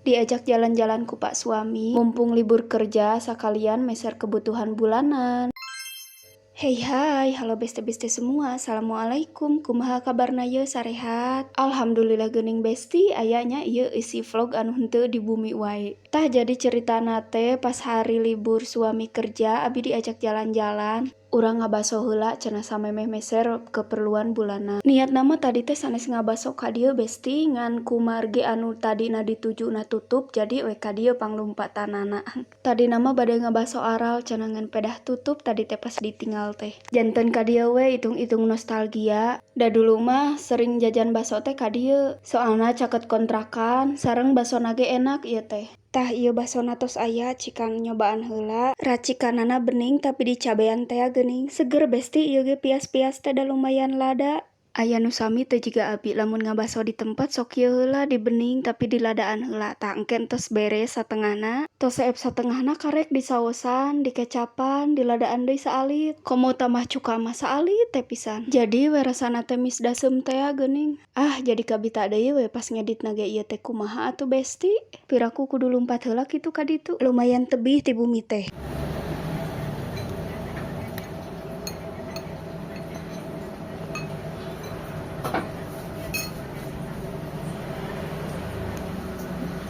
Diajak jalan-jalan ku pak suami, mumpung libur kerja sakalian meser kebutuhan bulanan. Hey hai, halo besti-besti semua. Assalamualaikum, kumaha kabarna ye, sarehat? Alhamdulillah geuning besti, aya nya ieu isi vlog anu henteu di bumi wae. Tah, jadi ceritana teh pas hari libur suami kerja, abi diajak jalan-jalan. Urang ngabaso heula cenah, samemeh meser keperluan bulanan. Niatna mah tadi teh sanes ngabaso ka dieu, besti, ngan kumargi anu tadina ditujuna tutup, jadi we ka dieu panglumpatanana. Tadina mah bade ngabaso aral cenah, ngan pedah tutup tadi teh pas ditinggal teh. Janten ka dieu we, itung-itung nostalgia. Da dulu mah sering jajan baso teh ka dieu, soalna caket kontrakan sareng basona ge enak ieu teh. Tah, ieu basona tos aya, cikan nyobaan heula. Racikanana bening tapi dicabean tea geuning. Seger, besti, ieu ge pias-pias teh da lumayan lada. Aya nu sami teu jiga abi, lamun ngabaso di tempat sok kieu heula, dibening tapi diladaan heula. Tah, engke tos beres satengahna, tos seep satengahna karek disaosan, dikecapan, diladaan deui saalit. Komo tambah cuka mah saalit teh pisan. Jadi we rasana teh misdaseum tea geuning. Ah, jadi kabita deui we pas ngeditna ge ieu teh, kumaha atuh, besti. Piraku kudu lumpat heula kitu ka ditu. Lumayan tebih ti bumi teh.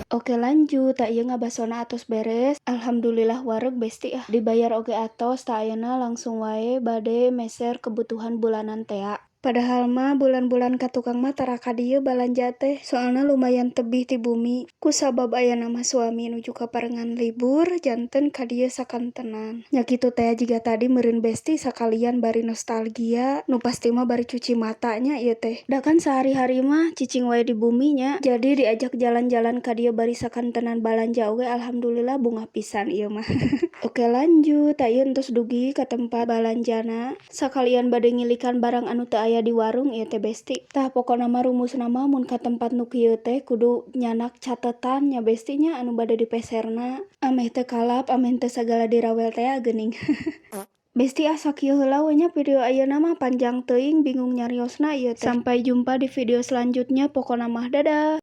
Oke, lanjut, tah ieu ngabasona atos beres. Alhamdulillah wareg, besti, ah. Dibayar oge atos, tah ayeuna langsung wae bade meser kebutuhan bulanan tea. Padahal mah bulan-bulan ka tukang mah tara ka dieu balanja teh, soalna lumayan tebih ti bumi. Kusabab ayeuna mah suami nuju kaparengan libur, janten ka dieu sakantenan. Nya kitu teh jiga tadi meureun, besti, sakalian bari nostalgia, nu pasti mah bari cuci mata nya ieu teh. Da kan sehari-hari mah cicing wae di bumi nya. Jadi diajak jalan-jalan ka dieu bari sakantenan balanja oge, alhamdulillah bungah pisan ieu mah. Oke, lanjut, tah ieu entos dugi ka tempat balanjana. Sakalian bade ngilikan barang anu teu aya di warung ieu teh, besti. Tah, pokona mah rumusna mah mun ka tempat nu kieu teh kudu nyandak catetan nya, besti nya, anu bade dipeserna. Ameh teu kalap, ameh teu sagala dirawel tea geuning. Besti, ah, sakieu heula we nya video ayeuna mah, panjang teuing, bingung nyariosna ieu teh. Sampai jumpa di video selanjutnya, pokona mah dadah.